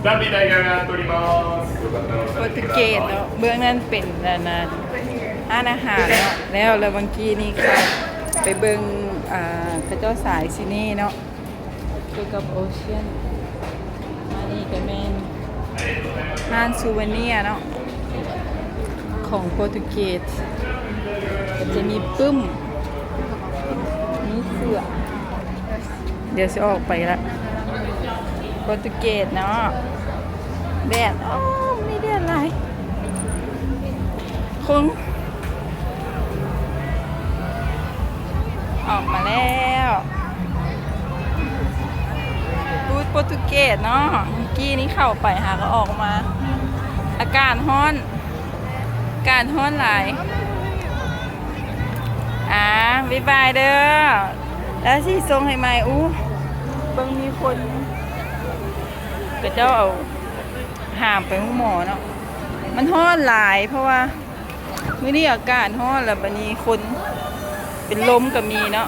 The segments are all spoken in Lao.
残念ながら取ります。よかったらお座りください。 ໂປຣຕຸເກດເນາະ ເບື້ອງນັ້ນເປັນອັນນັ້ນ ຮ້ານອາຫານເນາະ ແລ້ວ ແລ້ວເມື່ອກີ້ນີ້ເຂົ້າໄປເບິ່ງ ອ່າ ເຂົາເຈົ້າຂາຍຊິນີ້ເນາະ ກ່ຽວກັບໂອເຊຍນ ອັນນີ້ກໍແມ່ນຮ້ານຊູເວເນຍເນາະ ຂອງໂປຣຕຸເກດ ກໍຈະມີປຶ້ມ ມີເສື້ອ ດຽວຊິອອກໄປລະ ໂປຣຕຸເກດເນາະ ແດດ ໂອ້ ມີແດດຫຼາຍ ຄົງ ອອກມາແລ້ວ ບູດໂປຣຕຸເກດເນາະ ເມື່ອກີ້ນີ້ເຂົ້າໄປຫາກໍອອກມາ ອາກາດຮ້ອນ ອາກາດຮ້ອນຫຼາຍ ອ່າ ບາຍບາຍເດີ ແລ້ວຊິສົ່ງໃຫ້ໃໝ່ ອູ້ ເບິ່ງມີຄົນ ເຂົາເຈົ້າເອົາຫາມໄປໂຮງໝໍເນາະ ມັນຮ້ອນຫຼາຍ ເພາະວ່າມື້ນີ້ອາກາດຮ້ອນ ແລ້ວບາດນີ້ຄົນເປັນລົມກໍມີເນາະ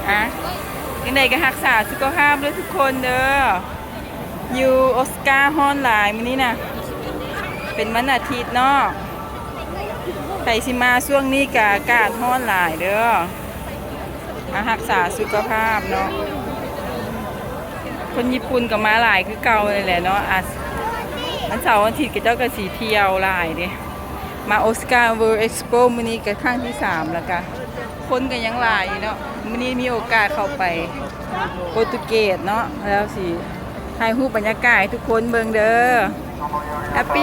ອ່າ ຈັ່ງໃດກໍຮັກສາສຸຂະພາບເດີທຸກຄົນເດີ. ຢູ່ໂອຊາກາຮ້ອນຫຼາຍມື້ນີ້ນະ ເປັນວັນອາທິດເນາະ ໃຜຊິມາຊ່ວງນີ້ກະອາກາດຮ້ອນຫຼາຍເດີ ອາ ຮັກສາສຸຂະພາບເນາະ ຄົນຍີ່ປຸ່ນກໍມາຫຼາຍຄືເກົ່ານີ້ແຫຼະເນາະ ອາ ວັນເສົາວັນອາທິດເຂົາເຈົ້າກໍຊິທ່ຽວຫຼາຍເດ້ ມາໂອຊາກາເວີເອັກສະໂປມື້ນີ້ກໍຄັ້ງທີສາມແລ້ວກະ ຄົນກໍຍັງຫຼາຍຢູ່ເນາະ ມື້ນີ້ມີໂອກາດເຂົ້າໄປໂປຣຕຸເກດເນາະ ແລ້ວຊິຖ່າຍຮູບບັນຍາກາດໃຫ້ທຸກຄົນເບິ່ງເດີ ແຮບປີ